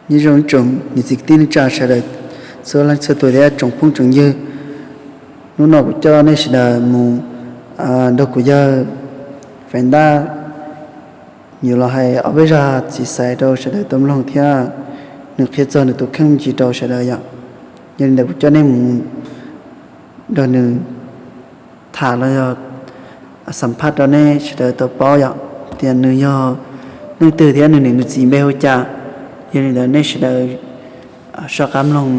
Nyob zoo ib tsoom niam txiv kwv tij neej tsa sawv daws txhua leej txhua tus thiab tsoom phooj tsoom ywg. Hnub no kuv coj nej sawv daws mus nrog kuv yawg Faiv Ntaj yuav los hais ob peb zaj txiv xaiv rau sawv daws tau mloog thiab nws qhia txog nws tus kheej me ntsis rau sawv daws yom. Yog li ntawd kuv coj nej mus nrog nws tham los yog xam phaj rau nej sawv daws tau paub yom, tias nws yog leej twg thiab nws niam nws txiv npe hu cas. Yog li ntawd nej sawv daws soj qab mloog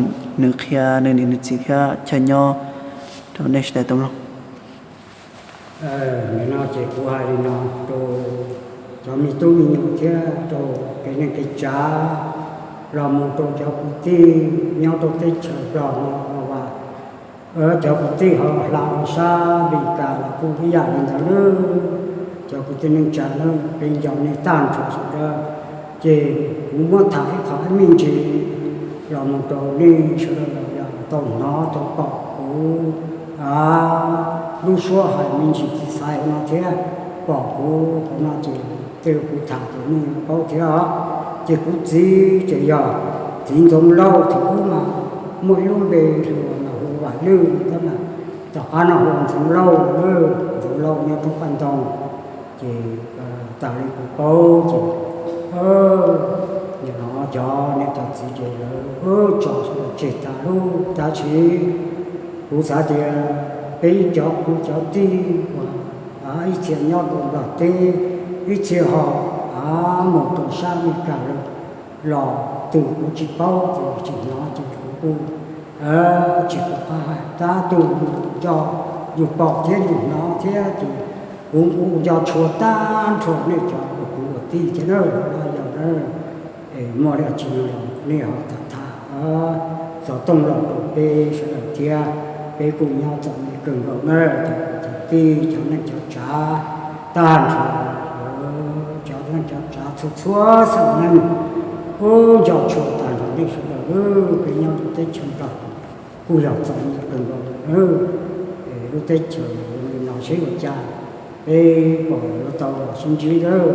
nws qhia nws niam nws txiv thiab chaw nyob rau nej sawv daws tau mloog. Nim no ces kuv hais li no rau cov me tub me nyuam thiab rau kev neej kev tsav, los mus rau cov kwv tij nyob rau teb chaws Nplog no, cov kwv tij ho hla rau sab Amelikas los kuj ib yam li ntawd na. Cov kwv tij neej tsa na, peb nco nej tag nrho sawv daws, ces kuv muab tham ib qho ib me ntsis los mus rau nej sawv daws los yog tau hnov tau pom kuv lub suab hais me ntsis txiv xaiv no thiab pom kuv hauv no ces tej kuv tham ces nej yuav paub thiab os. Ces kuv txiv ces yog txiv Ntxoov Lauj, thaum ub mas muaj ib lub npe hluas mas hu Vam Lwj no thiab mas, tom qab no hu Ntxoov Lauj, Ntxoov Lauj nyob roob Paj Ntoo. Ces tas li kuv paub ces nim no cov niam cov txiv ces lawv tso sawv daws tseg tas lub, tab sis kuv xav tias peb cov kwv cov tij uas ib txhia nyob rau Nplog teb, ib txhia ho mus rau sab Amelikas lawm los tus kuv tsis paub ces tsis hnov ces kuv kuj tsis pom qab hais. Tab tus yus nco, yus pom thiab yus hnov thiab ces kuv kuj nco tshua tag nrho nej cov ua kwv ua tij thiab na, yog na. Es muaj dab tsi no los nej ho tham tham xov tooj los rau peb sawv daws thiab. Peb kuj nyob txom nyem kawg nkaus na, cov kwv cov tij cov neej cov tsav tag nrho, cov neej cov tsav txhua txhua xeem neeg, kuj nco tshua tag nrho nej sawv daws. Peb nyob rau teb chaws Nplog kuj yog txom nyem kawg nkaus lawm. Lub teb chaws li no seb ua cas peb pom yuav tau los sib ntsib lawm,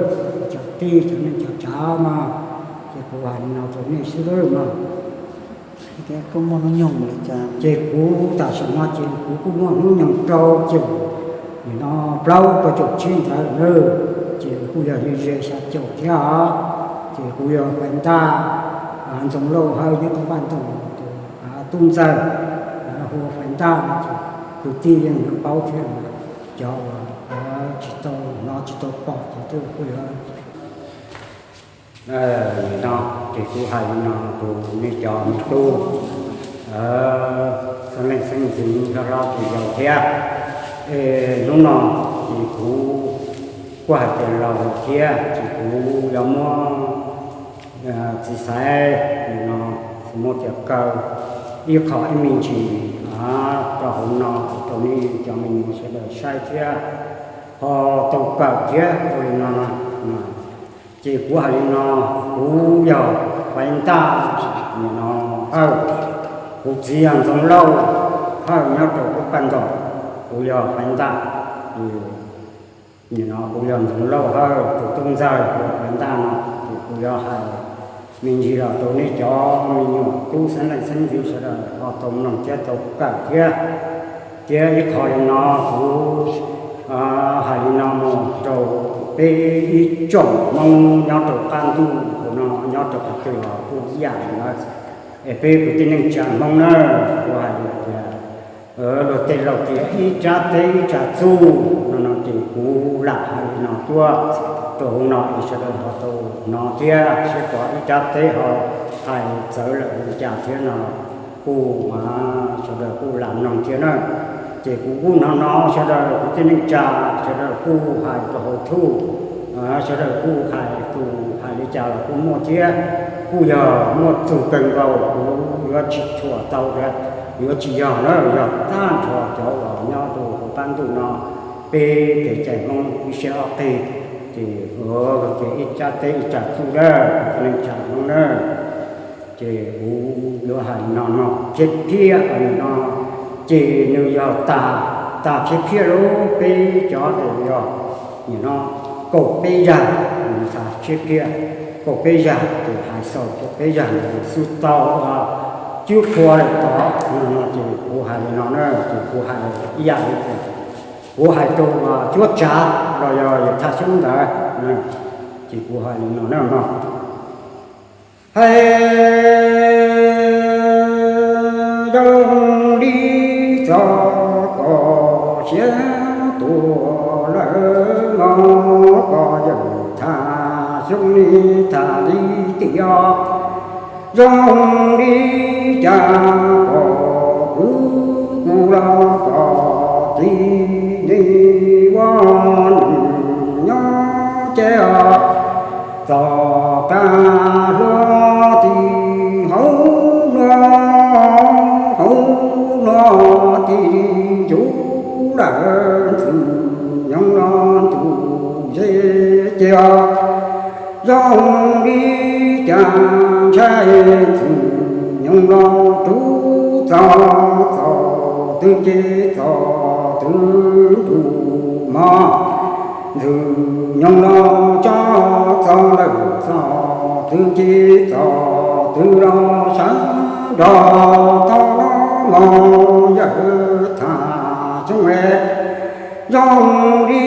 cov tij cov neej cov tsav mas. Ces kuv hais li no rau nej xwb lawm mas. Kuj muaj hnub nyoog li cas? Ces kuv tam sim no ces kuv kuj muaj hnub nyoog rau caum, nim no plaub rau caum tsib ntawd na, ces kuj yog ze ze xya caum thiab os. Ces kuv yog Faiv Ntaj, Ntxoov Lauj Hawj nyob rau Npaj Ntoo, tus tub ntxawg hu ua Faiv Ntaj no ces kwv tij yeej yuav paub thiab, cov uas tsis tau hnov tsis tau pom ces twb kuj yog no, ces kuv hais li no rau nej cov me tub, xeeb leej xeeb ntxwv hlob hlob tus yau thiab. Es hnub no ces kuv kuj hais tias laus lawm thiab ces kuv yuav muab txiv xaiv no, txiv muab tias kaw ib qho ib me ntsis rau hauv no rau nej cov me nyuam sawv daws saib thiab ho tau kawm thiab ua li no. Ces kuv hais li no, kuv yog Faiv Ntaj, nim no Hawj, kuv txiv yog Ntxoov Lauj Hawj nyob rau Kub Paj Ntoos, kuv yog Faiv Ntaj, nim no kuv yog Ntxoov Lauj Hawj tus tub ntxawg, kuv yog Faiv Ntaj no, ces kuv yuav hais me ntsis los rau nej cov me nyuam tub xeeb leej xeeb ntxwv sawv daws ho tau mloog thiab tau kawm thiab. Thiab ib qho li no kuv hais li no mus rau peb ib tsoom Hmoob nyob rau qab ntuj hauv no nyob rau qhov twg los kuj ib yam li ntawd. Es peb kwv tij neej tsa Hmoob na, kuv hais tias luag tej laus tias ib tsab teb ib tsab txuj no no ces kuv lam hais li no tuaj rau hauv no es sawv daws ho tau hnov thiab seb pom ib tsab teb ho hais txawv lawm li cas thiab no kuj sawv daws kuj lam mloog thiab na. Ces kuv kuj hnov hnov sawv daws kwv tij neej tsa sawv daws kuj hais rau hauv thuj, sawv daws kuj hais tus hais li cas los kuj muaj thiab. Kuj yog muaj txug kawg nkaus kuv yuav tsis thuam tau tias yuav tsis yog na, yog tag nrho cov uas nyob rau hauv qab ntuj no peb kev cai Hmoob ib siab ob qig, ces ua tias ib tsab teb ib tsab txuj lawm kwv tij neej tsa Hmoob na. Ces kuv yuav hais no no phiab phiab no, ces nws yog tas, tas phiab phiab lub peb cov ces yog nim no kaum peb yag, nws tas phiab phiab. Kaum peb zag, ces hais xaus kaum peb zag ntawd xwb tau. Cwb qhua lawm tod no ces kuv hais li no na, ces kuv hais ib yam li tias kuv hais rau cuab tsav los yog yawm Thaj Xyoob ntawd, ces kuv hais li no na mog. Hais zoo li txog kom siav tuag lawm mog, koj yawm Thaj Xyoob li tham li tias zoo li cas kom kwv kuv los kom txiv nws ua neej nyob ces txog tag hluas tim hauv hluas hauv hluas tim li ncuv lawm, Ntxwg Nyoog los ntuj ze ces zoo li cas ntshai Ntxwg Nyoog los rub txog, txog twg ces txog twg ntuj mog. Ntxwg Nyoog los tso txog lawm, txog twg ces txog twg los sawv nrog tau los mog yawm Thaj Xyoob. Zoo li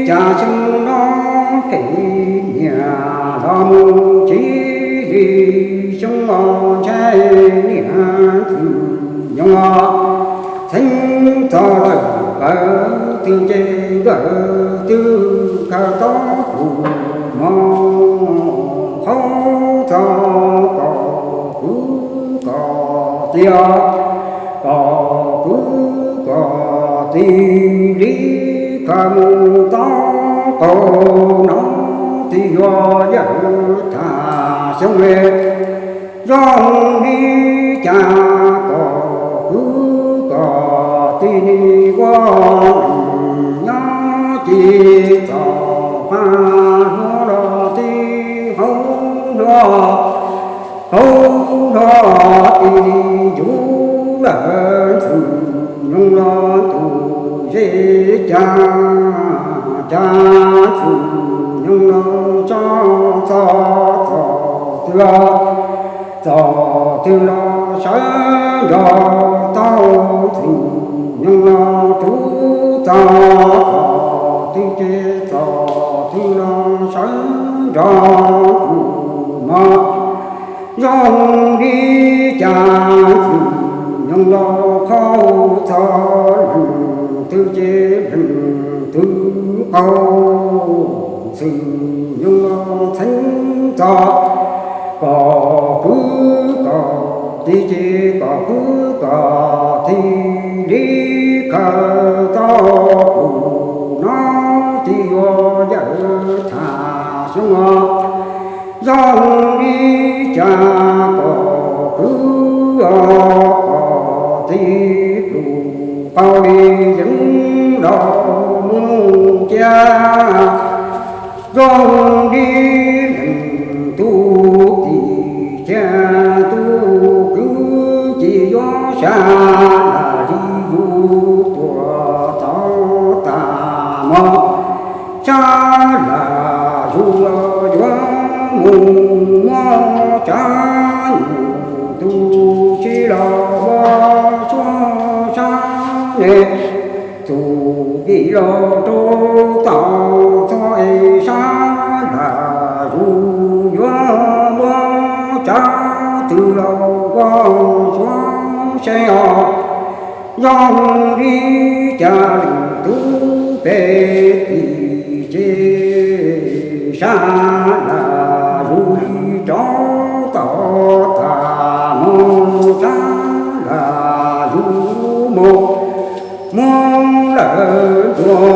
cas xyoo no phem niam los mus tsis li xyoo los ntshai niam Ntxwg Nyoog os. Txheeb txog lawm pawg twg ces nkawd twb khaws tau tus mos qhaub txog kom kwv kom tij, kom kwv kom tij li khaws mus tau qaug no tsis yuav yawm Thaj Xyoob. Zoo li cas kom kwv kom tij ua neej nyob ces txog qab hluas los tim hauv hluas hauv hluas tim ncuv lawm, Ntxwg Nyoog los ntuj ze cas cas Ntxwg Nyoog los tso txog txog twg txog twg los sawv nrog tau, Ntxwg Nyoog los rub txog txog twg ces txog twg los sawv nrog tus mos. Zoo li cas Ntxwg Nyoog los qaug txog leej twg ces leej twg qaug, Ntxwg Nyoog los txheeb txog kom kwv kom tij ces kom kwv kom tij li khaws tau tus no tsis yuav yawm Thaj Xyoob os. Zoo li cas kom kwv kom tij tus qau li yeeb los mus cia. Zoo li leej tub tim cia tus kwv tsis yuav sab las li yus tuam txaus tas mog. Sab las yus los yuav mus muab tsav nyuj tus tsis los ua suab sab ne. Tus vij los rau tau txog es sab las yus yuav muab tsav twg los ua suab seb os. Zoo li cas leej tub pem tim ces sab las yus li rov tau tas mog, sab las yus mus muab lawm ntuag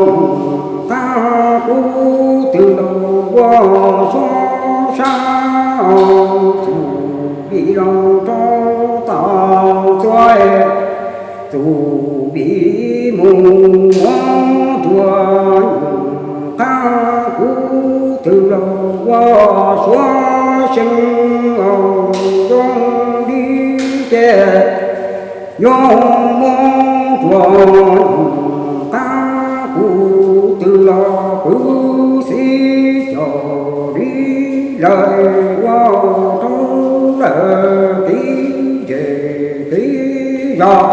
nus qab kub twg los ua suab sab os. Tus vij los rau tau txog es tus vij mus muab ntuag nus qab kub twg los ua suab seeb os. Zoo li ces yuav muab ntuag nus qab kub twg los kwv xib caum li lawm ua rau lawm kev zej kev zos,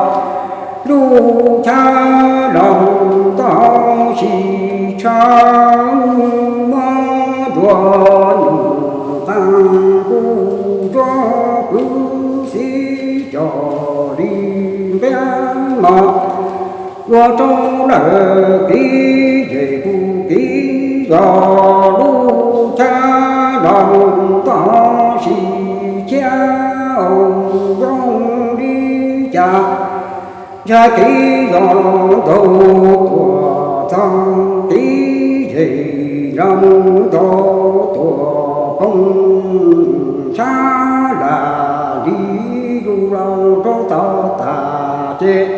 lub chaw los ntau sis tshaw, muab nruas nyuj qeej kuj tsuab kwv tij coj li nqia mos, ua rau lawm kev zej kuj kev zos, lub chaw los ntau sis tshaw, zoo li cas ntshai kev zos ntau tuaj txog, kev zej los ntau tuaj poob, sab las li yus los rau tod tas ces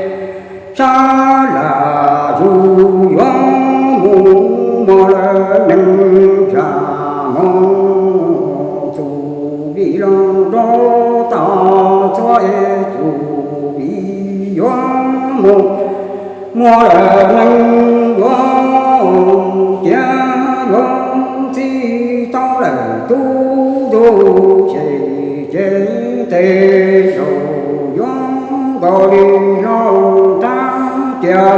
sab las yus yuav mus, muaj lawm neeg zaj mus, txuj vim los rau tod txhua es txuj vim yuav mus, muaj lawm neeg yuav cia yuav txhij tau lawm tub tug ces, ces tes zaum yuav nkaus li los rab cia,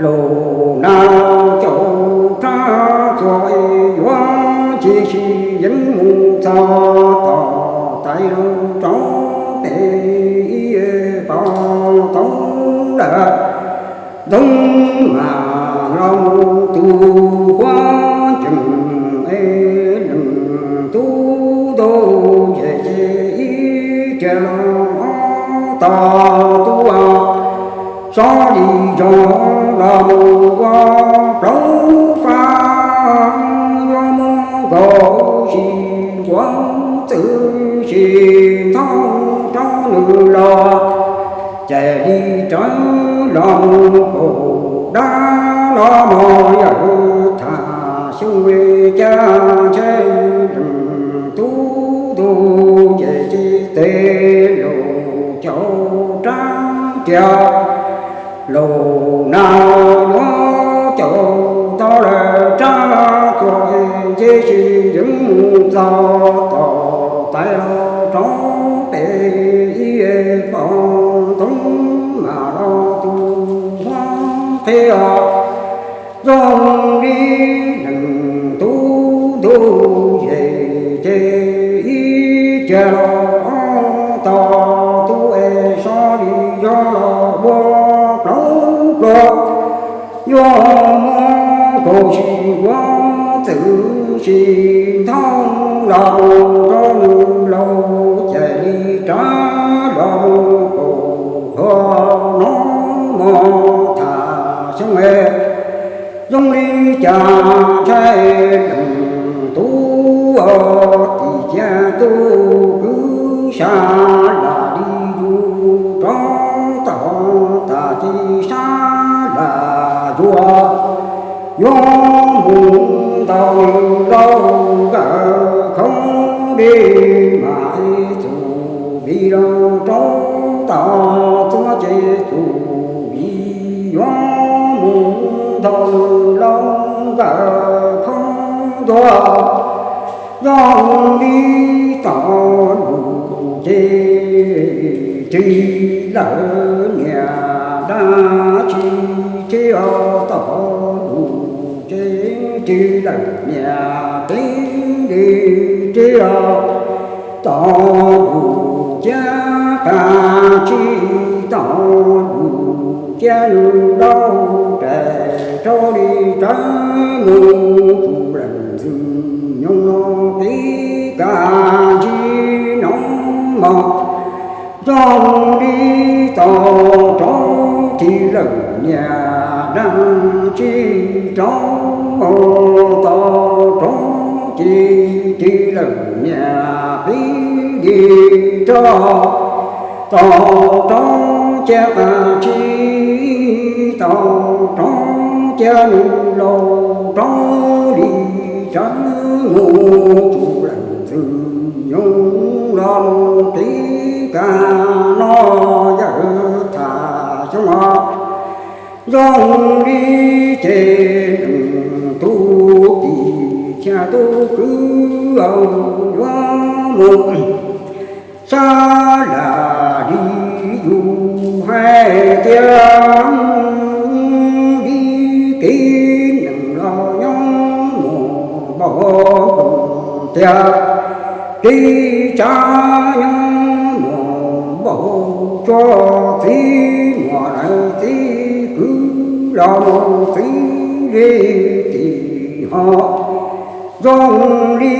lus nas caum rab txuas yuav cia sis yeej mus txog tom tais los rau pem ib pom tau lawm ntoo mas los mus tus huab ntsees es leej tub tug ces, ces ib riam los ob tog tub, sob li zog los mus ua plaub pab, yuav muab nkaus sis nquav txwv sis nthauj rau nws los, ces li rawv los mus kaum dab los mog yawm tham xyoo li cas ntshe leej tub tug ces, ces tes lus caum rab cia, lus nas yuav caum tau lawm rab txuas ces, sis yeej mus txog tom tais los rau pem ib pom ntoo mas los tus huab qhia zoo li leej tub tug ces, ces ib riam los ob tog tub es sob li zog los ua plaub pluag, yuav muab nkaus sis nquav txwv sis nthauj los mus rau nws laus ces li rawv los mus kaum qhua no mog tham xyoo es, zoo li cas ntshai leej tub tim ciaj tub kwv sab las li yus rov tau tas ci sab las yuav, yuav mus ntaus nws laus nkawm khoob dej mas ib txuj vim los rau tod txhua ces txuj vim yuav mus ntaus nws laus nkawm khoob ntuag. Yog li tau lus ces ris lawm niam dab tsi, tsis tau lus ces ris lawm niam peb li, tsis tau lus cia qas tsis tau lus cia nws laus rais rau li rawv mus tus leej ntxwg nyoog no pib kas ntsis no mog. Yog li tau rov ris lawm niam dab tsi, rov tau rov ces ris lawm niam peb li, rov tau rov cia qas tsis tau rov cia nws laus rau li rawv mus tus leej ntxwg nyoog los mus pib kas no yawm tham xyoo os. Yog li ces leej tub tim Xya tub kwv yuav mus sab las li yus hais tias, li kev neeg los nyob mus npaum tiag, kev tsav nyob mus npaum tsuag, txiv muam lawv txiv kwv los mus txiv li tsis ho zoo li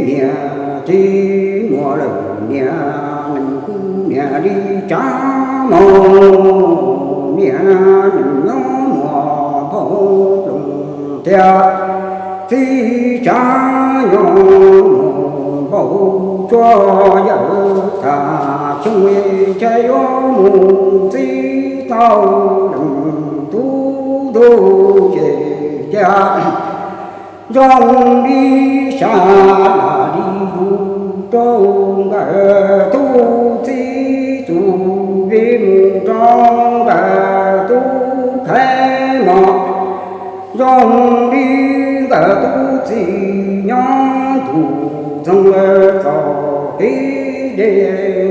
niam txiv muam lawm niam neeg kuj niam li tsav mog, niam neeg nyob muaj npaum ploog tiag, txiv tsav nyob muaj npaum tsuag, yawm tham xyoo li cas yuav mus txiv tau leej tub ntuj ces cas zoo li xya las li yus rau nkawd tub txiv, txuj li mus rau nkawd tub khaiv mog, zoo li nkawd tub txiv nyob ntuj txoov lawm txoj kev deb,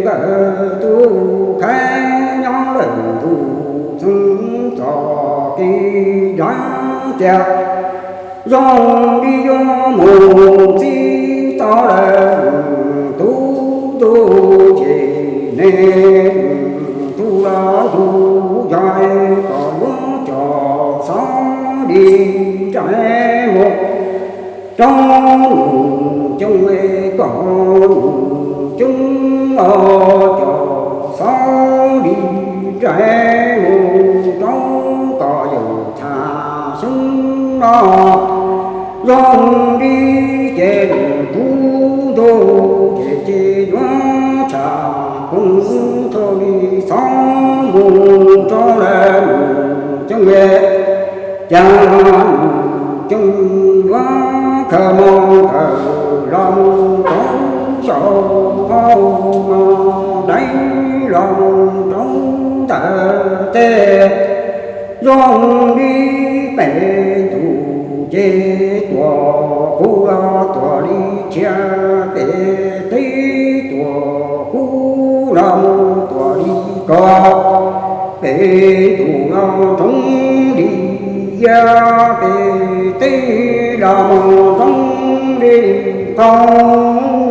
nkawd tub khaiv nyob lawm ntuj txoov txoj kev dab tiag, zoo li yuav mus txiv tau lawm tub ntuj ces nej tub los ntug yog kom yuav coj xov li nraim mus rau nus coob, kom nus coob coj xov li nraim mus rau kom yawm tham xyoo no zoo li ces tub ntuj ces ces yuav tshaj koob txhua li xov mus rau lawm nus coob, cas nus coob yuav khaws moo kawm los mus rau saum qaum no, dai los mus rau ntawm tej zoo li pem ntuj ces tuam kub los tuam li tshiab, pem teb tuam kub los mus tuam li kos, pem ntuj los roob li iab, pem teb los mus roob li qaug.